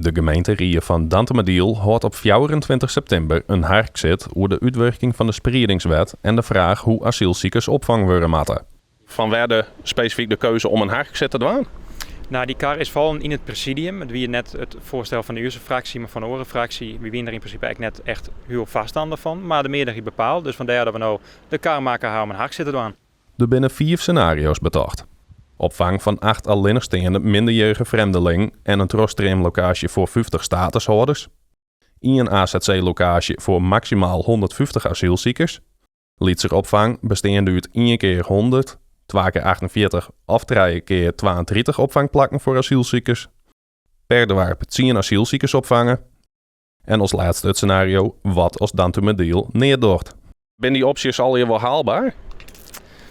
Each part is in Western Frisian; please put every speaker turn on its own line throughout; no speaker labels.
De gemeenterie fan Dantumadiel hâldt op 24 septimber in harksit oer de útwurking fan de spriedingswet en de fraach hoe asylsikers opfang wurde moatte. Fan wêr de spesifyk de keuze om in harksit te dwaan?
Nou, dy kar is fallen yn it presidium. It wie net it foarstel fan de ús fraksje, mar fan de oare fraksje. Wy wiene der yn prinsipe ek net echt hiel foarstanner fan, mar de mearderheid bepaalt. Dus fandêr dat we no de kar makke ha om in harksit te dwaan.
Der binne fiif senario's betocht. Opfang fan acht allinnichsteande minderjierrige frjemdelingen en in trochstreamlokaasje foar 50 statushâlders. Ien AZC-lokaasje foar maksimaal 150 asylsikers. Lytser opfang, besteande út ien kear 100, twa kear 48 of trije kear 32 opfangplakken foar asylsikers. Per doarp 10 asylsikers opfange. En as lêste it senario, wat as Dantumadiel neat docht. Binne dy opsjes allegear wol haalber?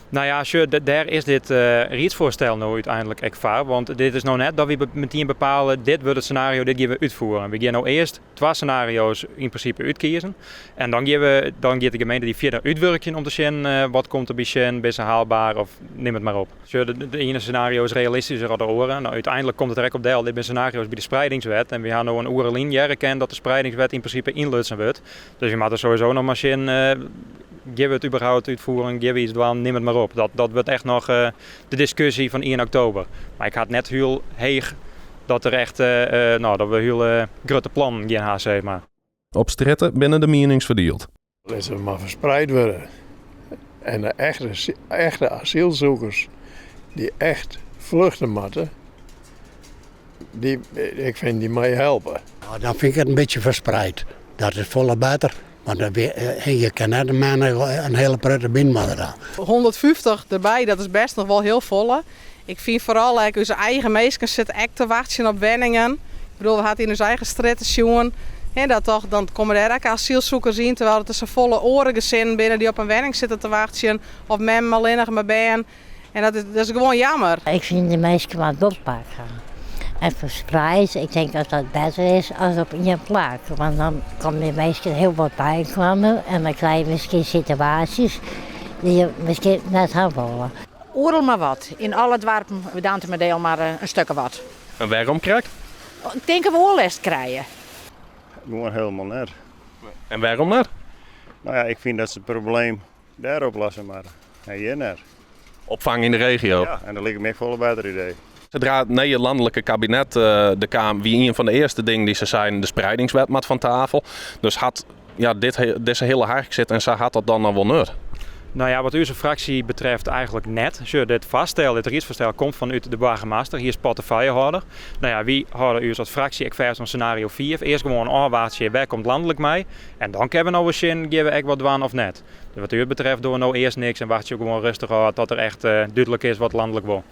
Nou ja, sjoch, dêr is dit riedsfoarstel no úteinlik ek foar. Want dit is no net dat wy metien bepale, dit wurdt it senario, dit gean we útfieren. We gean no earst twa senario's yn prinsipe útkieze. En dan, gean we, dan giet de gemeente dy fierder útwurkjen om te sjen wat komt der by sjen, binne se haalber of nim it mar op. Sjoch, de iene senario is realistischer dan de oare. Nou, úteinlik komt it der ek op del. Dit binne senario's by de spreidingswet. En wy ha no in oere lyn hearre kinnen dat de spreidingswet yn prinsipe ynlutsen wurdt. Dus we moatte sowieso noch mar sjen, gean we it überhaupt útfieren, gean we iets dwaan, nim it mar op. Dat wurdt echt noch de diskusje fan 1 oktober. Mar ik ha it net hiel heech dat der echt, nou, dat we hiele grutte plannen gean ha, sis mar.
Op strjitte binne de mienings ferdield.
Lit se mar ferspraat wurde. En de echte, echte asylzoekers dy't echt fluchte moatte, dy, ik fyn dy meie helpe.
Ja, dan fyn ik it in bytsje ferspraat. Dat is folle better. Want dan, je kinne net in hiele protte byinoar dan.
150 derby, dat is bêst noch wol hiel folle. Ik fyn foaral ek, ús eigen minsken sitte ek te wachtsjen op wenningen. Ik bedoel, we ha it yn ús eigen strjitte sjoen. Hè, dat toch, dan komme dêr ek asylzoekers yn, terwyl it der safolle oare gesinnen binne dy't op in wenning sitte te wachtsjen. Of memmen allinnich mei bern. En dat is gewoan jammer.
Ik fyn de minsken wat oppakke. En ferspraat, ik tink dat dat better is as op ien plak. Want dan komme de minsken hiel wat byinoar en dan krije je miskien situaasjes dy't je miskien net ha wolle.
Oeral mar wat. Yn alle doarpen, by Dantumadiel mar in stik of wat.
En wêrom krekt?
Ik tink dat we oerlêst krije.
Gewoan hielendal net.
En wêrom net?
Nou ja, ik fyn dat se it probleem dêr oplosse moatte. En hjir net.
Opfang yn de regio.
Ja, en dat liket my folle better idee.
Sadree't it nije lanlike kabinet der kaam, wie ien fan de earste dingen dy't se seinen, de spreidingswet moat fan tafel. Dus hat ja, dit, dizze hiele harksit en sa hat dat dan noch wol nut?
Nou ja, wat ús fraksje betreft eigentlik net. Sjoch, dit foarstel, dit riedsfoarstel komt fanút de boargemaster. Hy is portefeuillehâlder. Nou ja, wy hâlde ús as fraksje ek fêst oan senario 5. Earst gewoan ôfwachtsje, wêr komt lanlik mei? En dan kinne we no wer sjen, gean we ek wat dwaan of net. Dus wat ús betreft dogge we no earst niks en wachtsje we gewoan rêstich ôf tot der echt dúdlik is wat lanlik wol.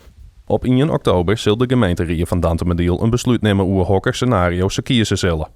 Op 1 oktober sil de gemeenterie fan Dantumadiel in beslút nimme oer hokker senario se kieze sille.